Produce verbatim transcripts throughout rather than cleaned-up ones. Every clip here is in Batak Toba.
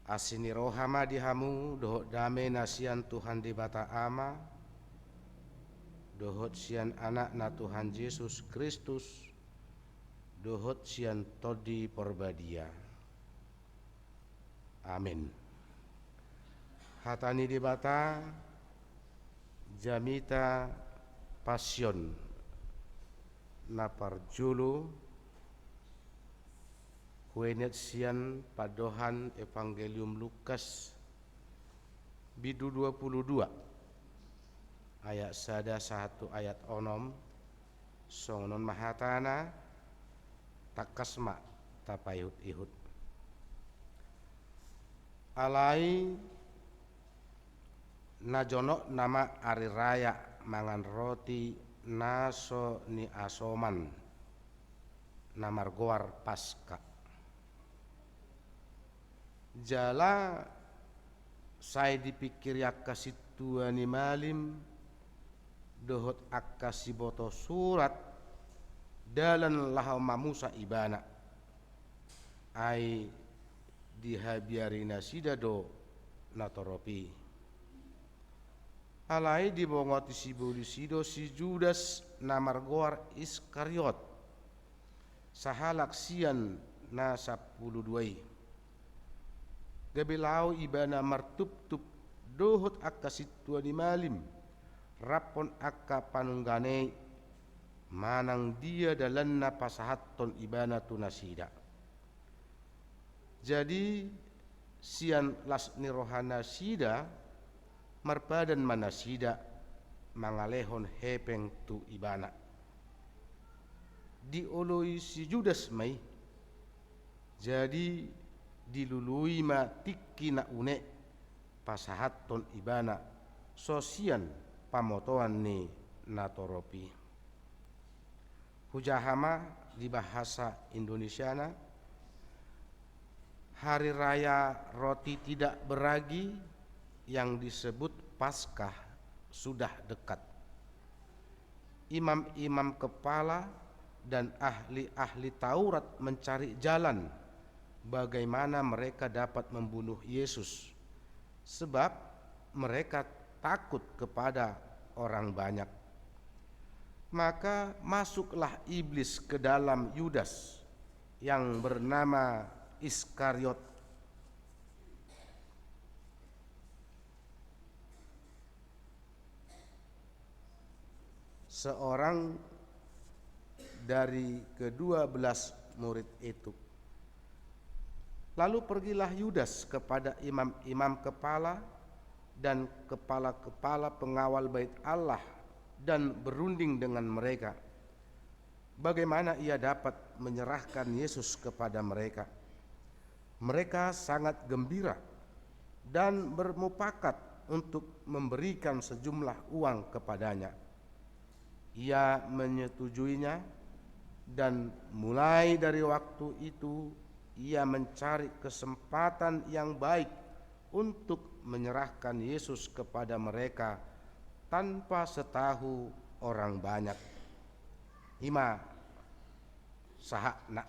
Asi ni roha ma di hamu dohot dame na sian Tuhan Debata Ama, dohot sian Anakna Tuhan Jesus Kristus, dohot sian Tondi Porbadia. Amin. Hata ni Debata, jamita Pasion na parjolo, huenat sian pandohan Evangelium Lukas, bindu dua pulu dua, ayat sada sahat tu ayat onom, songon on ma hatana, tangkas ma tapaihut-ihut. Alai na jonok nama ari raya mangan roti na so niasoman, na margoar Paska. Jala sai dipingkiri angka sintua ni malim dohot angka siboto surat dalan laho mamusa Ibana. Ai dihabiari nasida do natorop i. Alai dibongoti sibolis i do si Judas na margoar Iskariot, sahalak sian na sampulu dua i. Gabe laho ibana martuptup dohot angka sintua ni malim raphon angka panungganeon i, manang dia dalanna pasahathon ibana tu nasida. Jadi sian las ni rohanasida, marpadan ma nasida mangalehon hepeng tu ibana. Dioloi si Judas ma i. Jadi dilului ma tingki na une pasahathon ibana, so sian pamotoan ni natorop i. Hujaha ma di bahasa Indonesiana, hari raya roti tidak beragi yang disebut Paskah sudah dekat. Imam-imam kepala dan ahli-ahli Taurat mencari jalan bagaimana mereka dapat membunuh Yesus, sebab mereka takut kepada orang banyak. Maka masuklah iblis ke dalam Yudas yang bernama Iskariot, seorang dari kedua belas murid itu. Lalu pergilah Yudas kepada imam-imam kepala dan kepala-kepala pengawal bait Allah dan berunding dengan mereka, bagaimana ia dapat menyerahkan Yesus kepada mereka. Mereka sangat gembira dan bermupakat untuk memberikan sejumlah uang kepadanya. Ia menyetujuinya, dan mulai dari waktu itu ia mencari kesempatan yang baik untuk menyerahkan Yesus kepada mereka tanpa setahu orang banyak. I ma sahatna.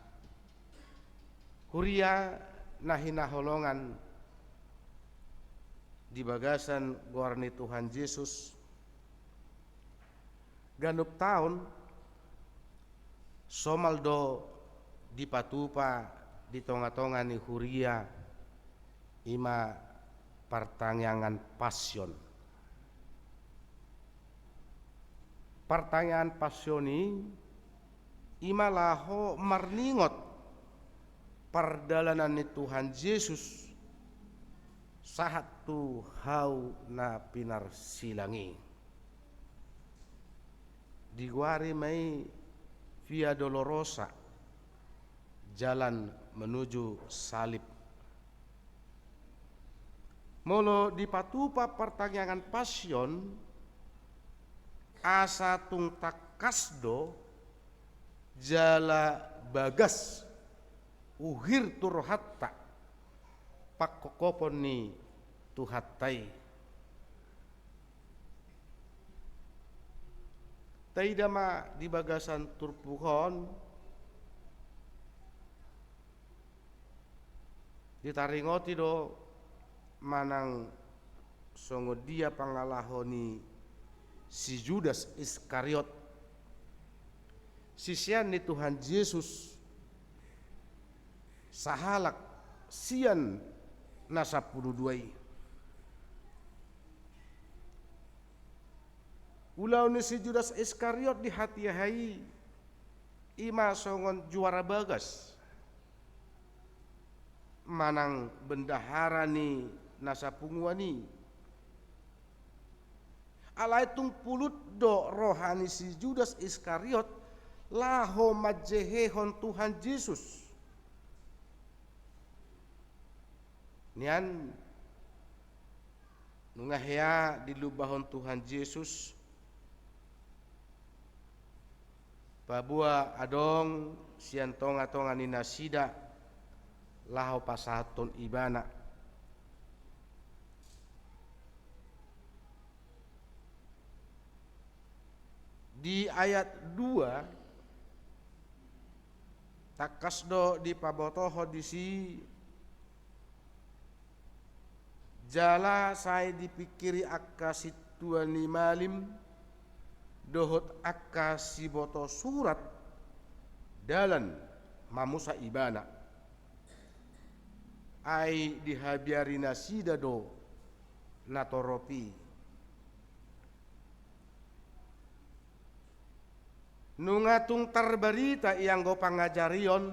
Huria na hinaholongan di bagasan goar ni Tuhan Jesus, ganup taon somal do dipatupa di tonga-tonga ni huria, i ma partangiangan Pasion. Partangiangan Pasion i, i ma laho marningot pardalanan ni Tuhan Jesus sahat tu hau na pinarsilang i. Digoari ma i Via Dolorosa, jalan menuju salib. Molo dipatupa partangiangan Pasion, asa tung tangkas do jala bagas uhir tu rohanta pangkophopon ni Tuhanta i. Taida ma di bagasan turpuk on, ditaringoti do manang songon dia pangalaho ni si Judas Iskariot, sisean ni Tuhan Jesus, sahalak sian na sampulu dua i. Ulaon ni si Judas Iskariot di hatiha i, i ma songon juara bagas manang bendahara ni na sapunguan i. Alai tung pulut do roha ni si Judas Iskariot laho manjehehon Tuhan Jesus. Nian, nunga hea dilumbahon Tuhan Jesus, paboa adong sian tonga-tonga ni nasida laho pasahathon ibana. Di ayat dua, tangkas do dipabotohon disi, jala sai dipingkiri angka sintua ni malim dohot angka siboto surat dalan mamusa ibana. Ai dihabiari nasida do na torop i. Nunga tung tarbarita i anggo pangajarion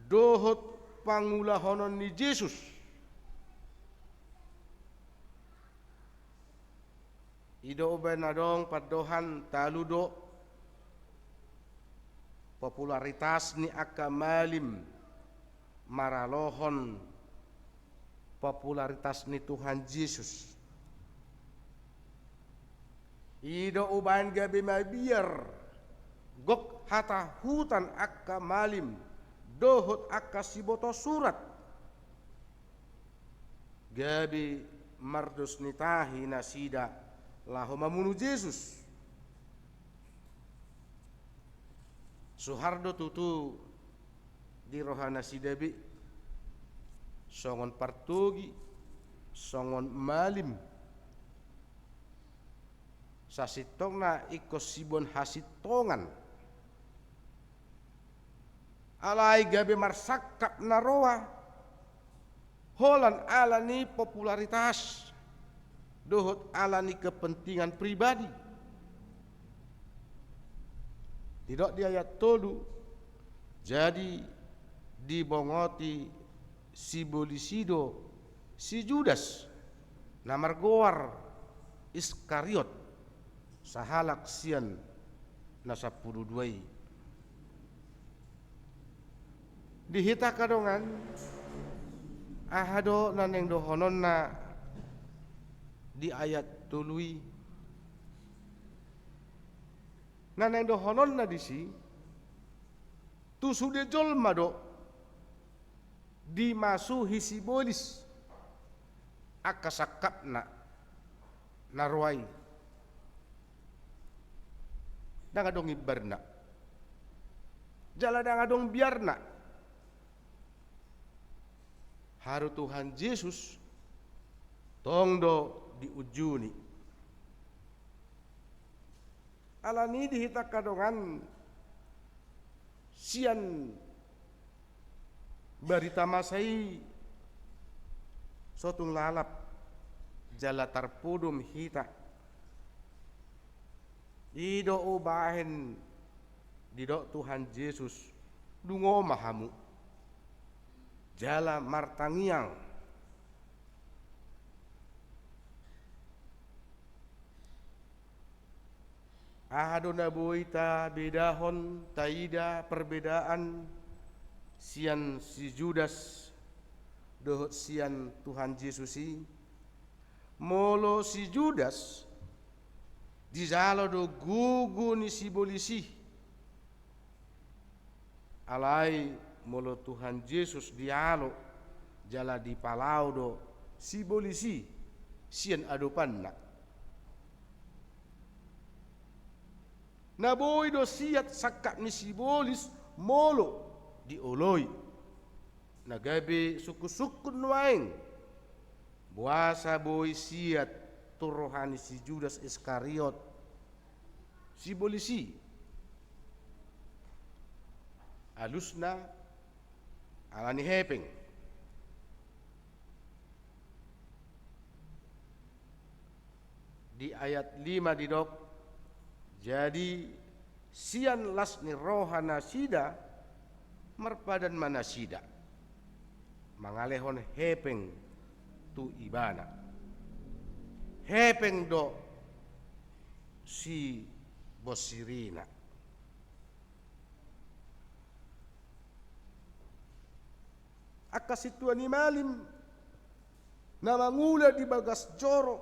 dohot pangulahonon ni Jesus. I do umbahen adong pandohan talu do popularitas ni angka malim maralohon popularitas ni Tuhan Jesus. I do umbahen gabe mabiar gok hatahutan angka malim dohot angka siboto surat. Gabe mardos ni tahi nasida laho mamunu Jesus. Suhar do tutu di roha nasida be, songon partogi, songon malim, sasintongna ingkon siboan hasintongan. Alai gabe marsangkap na roa holan ala ni popularitas dohot ala ni kepentingan pribadi. Didok di ayat tolu, jadi dibongoti sibolis i do si Judas, na margoar Iskariot, sahalak sian na sampulu dua i. Di hita angka dongan, aha do na naeng dohononna di ayat tolu i? Na naeng dohononna disi, tu sude jolma do dimasuhi sibolis angka sangkapna na roa i. Ndang adong imbarna jala ndang adong biarna. Haru Tuhan Jesus tong do diunjuni. Alani di hita angka dongan, sian barita masa i so tung lalap jala tarpodom hita. I do umbahen didok Tuhan Jesus, dungo ma hamu jala martangiang. Aha do na boi tabedahon, taida perbedaan sian si Judas dohot sian Tuhan Jesus i? Molo si Judas dijalo do gogo ni sibolis i, alai molo Tuhan Jesus dialo jala dipalao do sibolis i sian adopanna. Na boi do siat sangkap ni sibolis molo dioloi. Na gabe sungkun-sungkun nuaeng Boasa boi siat tu roha ni si Judas Iskariot sibolis i? Alusna ala ni hepeng. Di ayat lima didok, jadi sian las ni roha nasida marpadan ma nasida mangalehon hepeng tu ibana. Hepeng do sibonsirina. Angka sintua ni malim na mangula di bagas joro,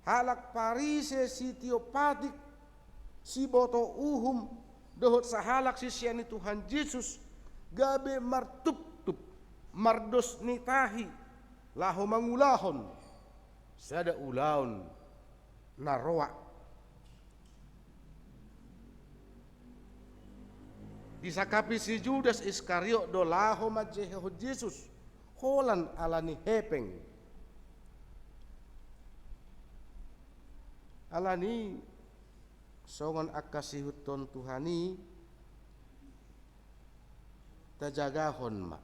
halak Parise sitiopatik, siboto uhum, dohot sahalak sisean ni Tuhan Jesus, gabe martuptup, mardos ni tahi, laho mangulahon sada ulaon na roa. Disangkapi si Judas Iskariot do laho manjehehon Jesus, holan ala ni hepeng. Alani songon angka siihuthon Tuhan i, tajagahon ma.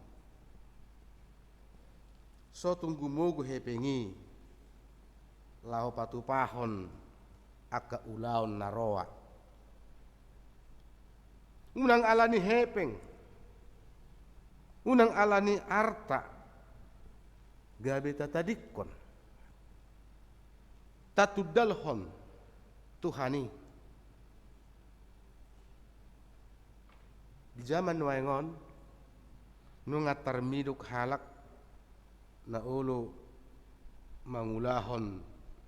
So tung gumogo hepeng i laho patupahon angka ulaon na roa. Unang ala ni hepeng, unang ala ni arta, gabe tatadingkon, tatundalhon Tuhan i. Di jaman nuaeng on, nunga tarmiduk halak na olo mangulahon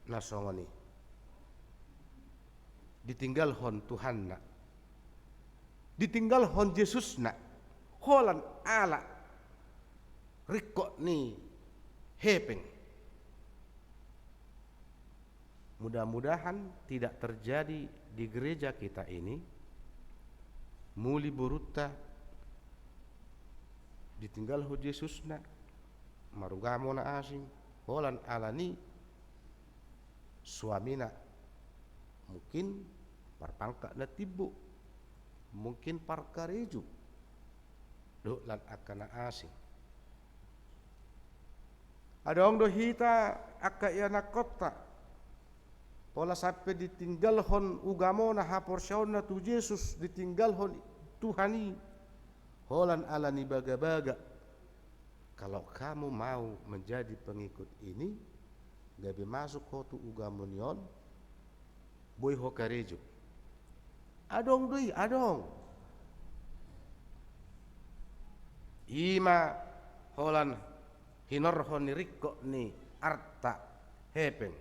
na songon i. Ditinggalhon Tuhanna, ditinggalhon Jesusna, holan ala ringkot ni hepeng. Mudah-mudahan tidak terjadi di gereja kita ini. Muli borunta ditinggalhon Jesusna, marugamo na asing, holan ala ni suamina, mungkin parpangkat na timbo, mungkin parkarejo, dohot lan angka na asing. Adong do hita angka ianakhonta, pola sampe ditinggalhon ugamona, haporseaonna tu Jesus, ditinggalhon Tuhan i, holan ala ni bagabaga. Kalau kamu mau menjadi pengikut ini, gabe masuk ho tu ugamo ni on, boi ho karejo. Adong do i, adong. I ma holan hinorhon ni ringkot ni arta hepeng.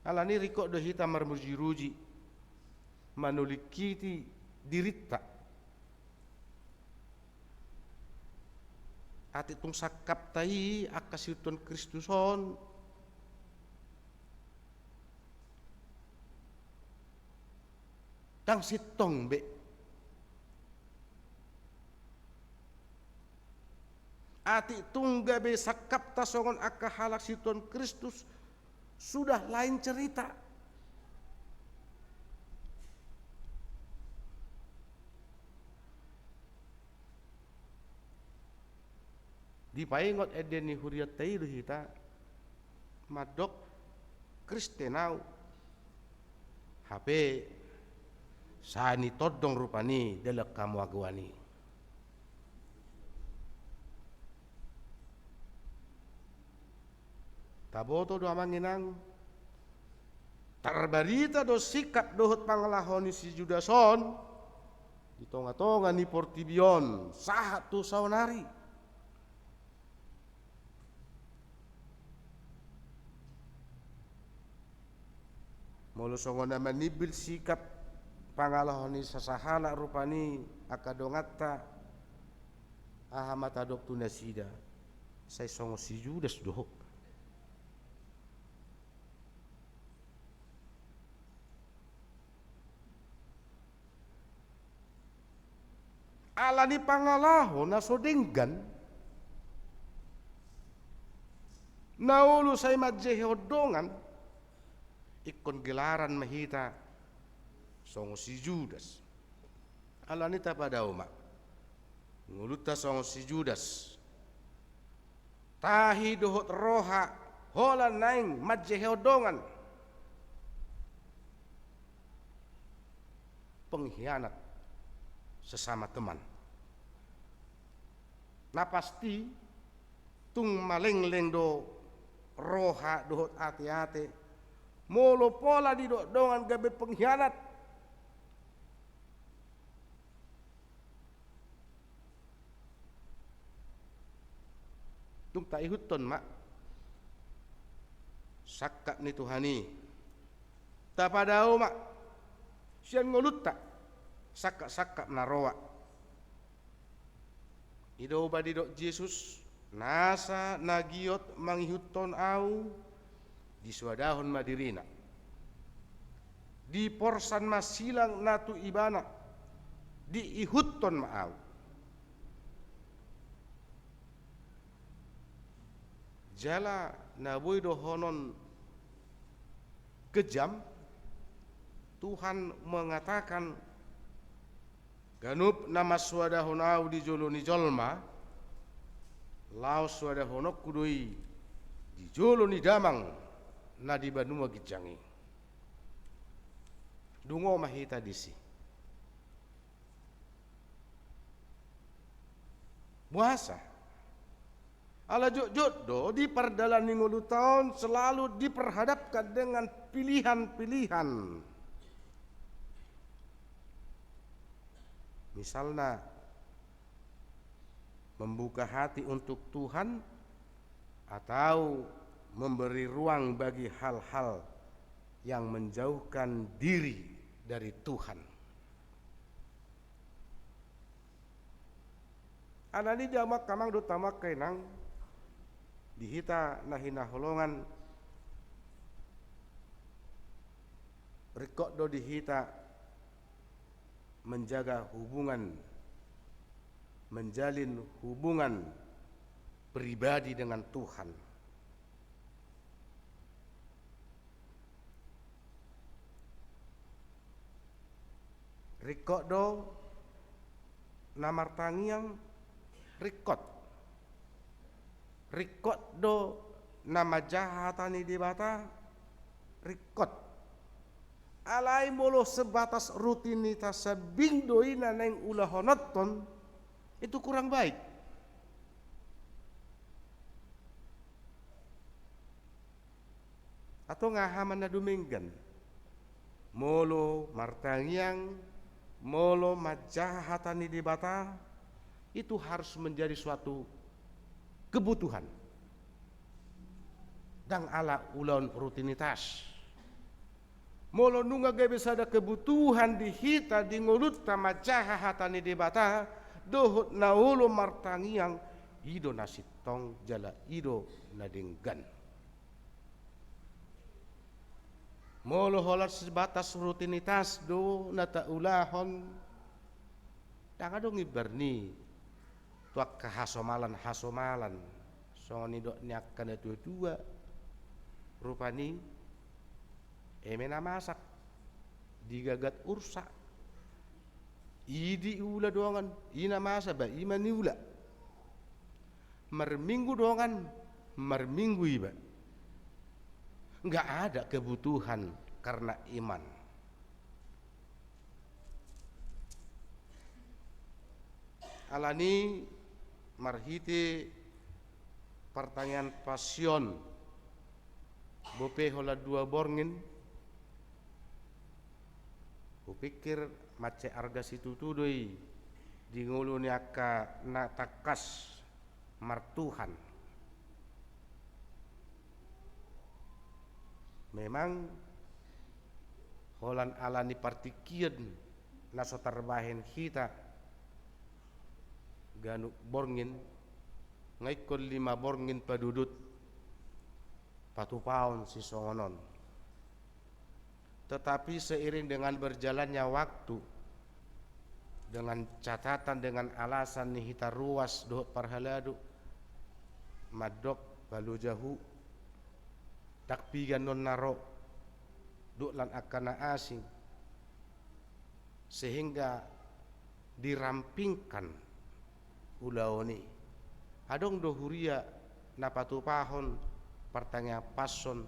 Alani ringkot do hita marmujiruji, manulingkiti dirinta. Atik tung sangkapta i angka siihuthon Kristus on, ndang sintong be. Atik tung gabe sangkapta songon angka halak siihuthon Kristus, sudah lain cerita. Dipaingot ende ni hurianta i do hita, mandok Kristen au, hape sai nitondong rupani dalan hamuagoan i. Taboto do amang inang, tarbarita do sikap dohot pangalaho ni si Judas on di tongatonga ni portibi on sahat tu saonari. Molo songon na manimbil sikap pangalaho ni sasahalak rupani angka donganta, aha ma tadok tu nasida? Sai songon si Judas do ho. Ala ni pangalaho na so denggan, Na olo sai manjehehon dongan, ingkon gelaran ma hita songon si Judas. Alani tapadao ma ngolunta songon si Judas. Tahi dohot roha holan naeng manjehehon dongan. Pengkhianat sesama teman. Na pasti, tung malengleng do roha dohot ateate, molo pola didok dongan gabe pengkhianat. Tung taihuthon ma sangkap ni Tuhan i. Tapadao ma sian ngolunta sangkap-sangkap na roa. I do umbahen didok Jesus, nasa na giot mangihuthon Ahu, disoadahon ma dirina. Diporsan ma silang na tu ibana, diihuthon ma Ahu. Jala na boi dohonon kejam, Tuhan mengatakan, ganup na mansoadahon Ahu di jolo ni jolma, laos soadahononku do i di jolo ni Damang na di banua ginjang i. Dungo ma hita disi. Boasa? Ala jotjot do di pardalanan ni ngolunta on selalu diperhadapkan dengan pilihan-pilihan. Misalna, membuka hati untuk Tuhan atau memberi ruang bagi hal-hal yang menjauhkan diri dari Tuhan. Alani i, di hamu angka amang dohot hamu angka inang, di hita na hinaholongan, ringkot do di hita menjaga hubungan, menjalin hubungan pribadi dengan Tuhan. Ringkot do na martangiang, ringkot. Ringkot do na manjaha hata ni Debata, ringkot. Alai molo sebatas rutinitas sambing do i na naeng ulahononton, itu kurang baik. Antong aha ma na dumenggan? Molo martangiang, molo manjaha hata ni Debata, itu harus menjadi suatu kebutuhan. Ndang ala ulaon rutinitas. Molo nunga gabe sada kebutuhan di hita di ngolunta manjaha hata ni Debata, dohot na olo martangiang, i do na sintong jala i do na denggan. Molo holan sebatas rutinitas do na taulahon, ndang adong imbar ni tu angka hasomalan-hasomalan, songon nidok ni angka na tua-tua, rupani eme na masak, digagat ursa, i diula dongan, i na masa ba i ma niula. Marminggu dongan, marminggu iba. Nggak ada kebutuhan karena iman. Alani marhite partangiangan pasion, bope holan dua borngin, hupikir mansai arga situtu do i di ngolu ni angka na tangkas martuhan. Memang holan alani partingkian na so tarbahen hita, ganup borngin, nga ingkon lima borngin padudut patupaon sisongon on. Tetapi seiring dengan berjalannya waktu, dengan catatan, dengan alasan ni hita ruas dohot parhalado, mandok palojahu, Ndang piga annon na ro, dohot lan angka na asing, sehingga dirampingkan ulaon i. Adong do huria na patupahon partangiangan Passion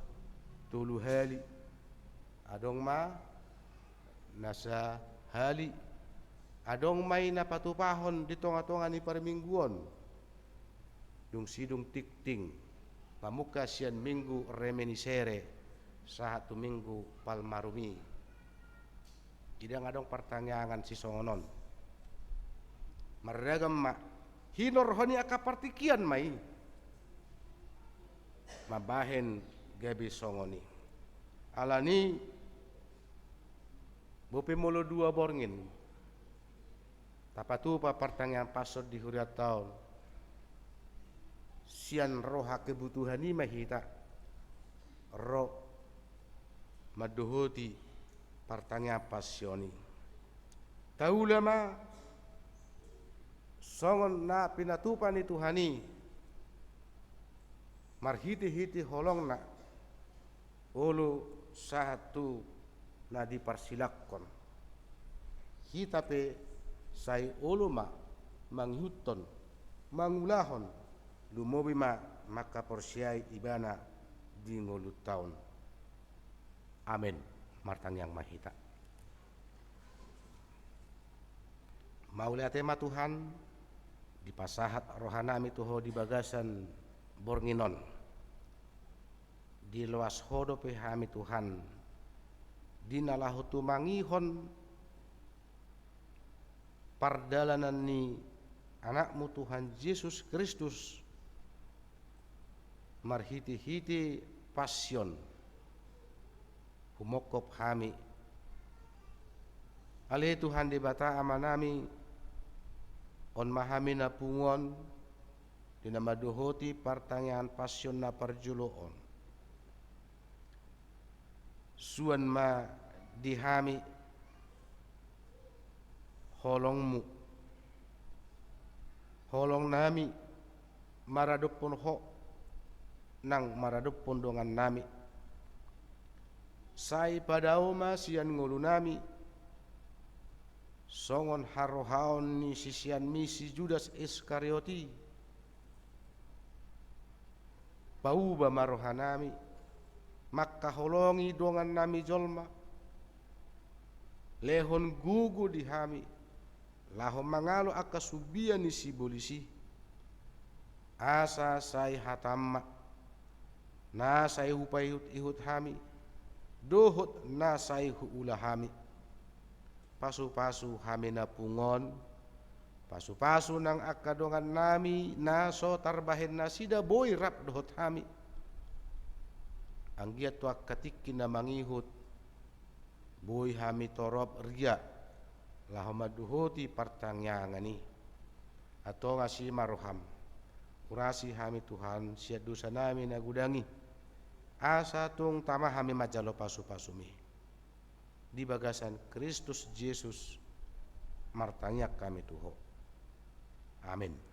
tolu hali, adong ma na sahali, adong ma i na patupahon di tongatonga ni parmingguon. Dung sidung tingting, mamungka sian Minggu Reminiscere sahat tu Minggu Palmarum i. Jadi ndang adong partangiangan sisongon on. Marragam ma, hinorhon ni angka partingkian ma i mambahen gabe songon i. Alani i, bope molo dua borngin tapatupa partangiangan Passion di hurianta on, sian roha kebutuhan i ma hita ro mandohoti partangiangan Passion i. Taula ma songon na pinatupa ni Tuhan i marhitehite holongna, olo sahat tu na diparsilanghon. Hita pe sai olo ma mangihuthon, mangulahon, lumobi ma mangkaporseai Ibana di ngolunta on. Amen. Martangiang ma hita. Mauliate ma Tuhan, dipasahat rohanami tu Ho di bagasan borngin on. Diloas Ho dope hami Tuhan, di na laho tumangihon pardalanan ni Anakmu Tuhan Jesus Kristus, marhitehite Passion, humongkop hami. Ale Tuhan Debata Amanami, on ma hami na pungu on, di na mandohoti partangiangan Passion na parjolo on. Suan ma di hami holongmu, holongnami maradophon Ho nang maradophon dongannami. Sai padao ma sian ngolunami songon harohaon ni siseanmi si Judas Iskariot i. Pauba ma rohanami mangkaholongi dongannami jolma. Lehon gogo di hami laho mangalo angka sumbian ni sibolis i. Asa sai hatam ma na sai hupaihutihut hami dohot na sai huula hami. Pasupasu hami na pungu on, pasupasu nang angka dongannami na so tarbahen nasida boi rap dohot hami. Anggiat tu angka tingki na mangihut, boi hami torop ria laho mandohoti partangiangan i. Antong asi ma roham, urasi hami Tuhan sian dosanami na godang i, asa tung tama hami manjalo pasupasumi. Di bagasan Kristus Jesus martangiang hami tu Ho. Amen.